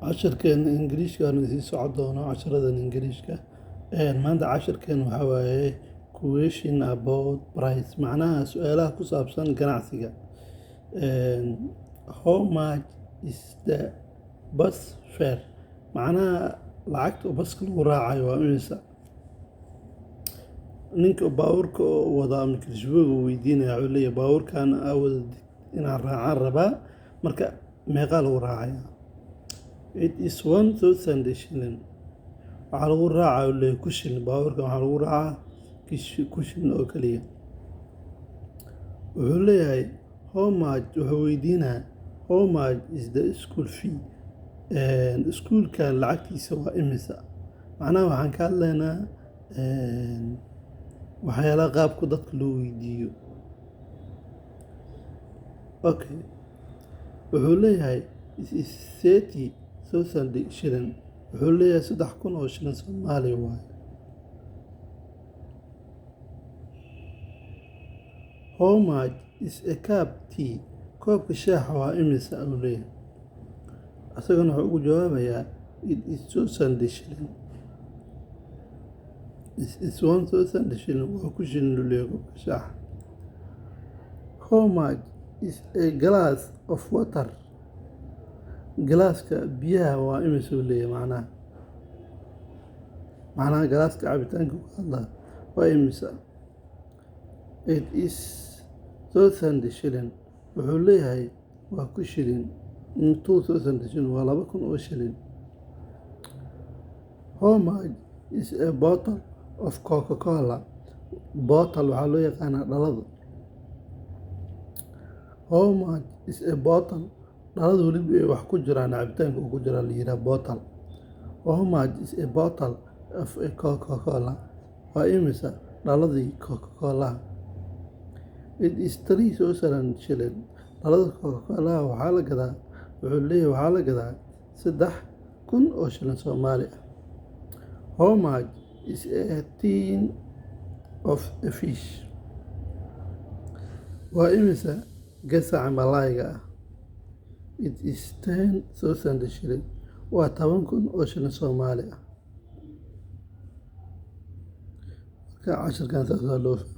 Casharkeena Ingiriiska aan sii socon doono casharadan Ingiriiska. Maanta casharkeena waxaa waaye question about price, macnaha su'aalaha ku saabsan ganacsiga. How much is the bus fare? Macnaha lacagta baska lagu raacayo waa imisa? Ninka baabuurka wada ama kirishbooyga weydiinaya, wuxuu leeyahay baabuurkan aa wadid inaan raacaan rabaa, marka meeqaa lagu raacaya? It is 1,000 shilling. Waxaa lagu raacaa, uu leeyahay, 1,000 shilling. Baabuurkan waxaa lagu raacaa 1,000 shilling oo kaliya. Wuxuu leeyahay how much, wuxuu weydiinaa, how much is the school fee? Iskuulkan lacagtiisa waa imisa? Macnaha waxaan ka hadlaynaa waxyaalaha qaabka dadka loo weydiiyo. Okay, wuxuu leeyahay it is 30,000 shilling. Wuxuu leeyahay 3,000 oo shilin Soomaali waaye. How much is a cup tea? Koobka shaaha waa imisa, uu leeyahay. Asagana wuxuu ugu jawaabayaa it is 2,000 shilling. It is 1,000 shilling. Waa 1,000 shilling, uu leeyahay, koobka shaaha. How much is a glass of water? Galaaska biyaha waa imisa, uu leeyahay. Macnaha galaaska cabitaanka ku hadlaa waa imisa? It is 1,000 shilling. Wuxuu leeyahay waa 1,000 shilling. 2,000 shilling waa 2,000 oo shilin. How much is a bottle of Coca-Cola? Bottle waxaa loo yaqaanaa dhalada. How much is a bottle? Dhalada weliba ay wax ku jiraan, cabitaanka uu ku jiraa la yiraahdaa bottle. How much is a bottle of a Coca-Cola? Waa imisa dhaladii Coca-Cola? It is 3,000 shilling. Dhalada Coca-Cola waxaa la gadaa, wuxuu leeyahay, waxaa la gadaa 3,000 oo shilin Soomaali ah. How much is a tin of a fish? Waa imisa gasaca malayga ah? It is 10,000 shilling. Waa 10,000 oo shilin Soomaali ah. Marka casharkan saas loo fahmo.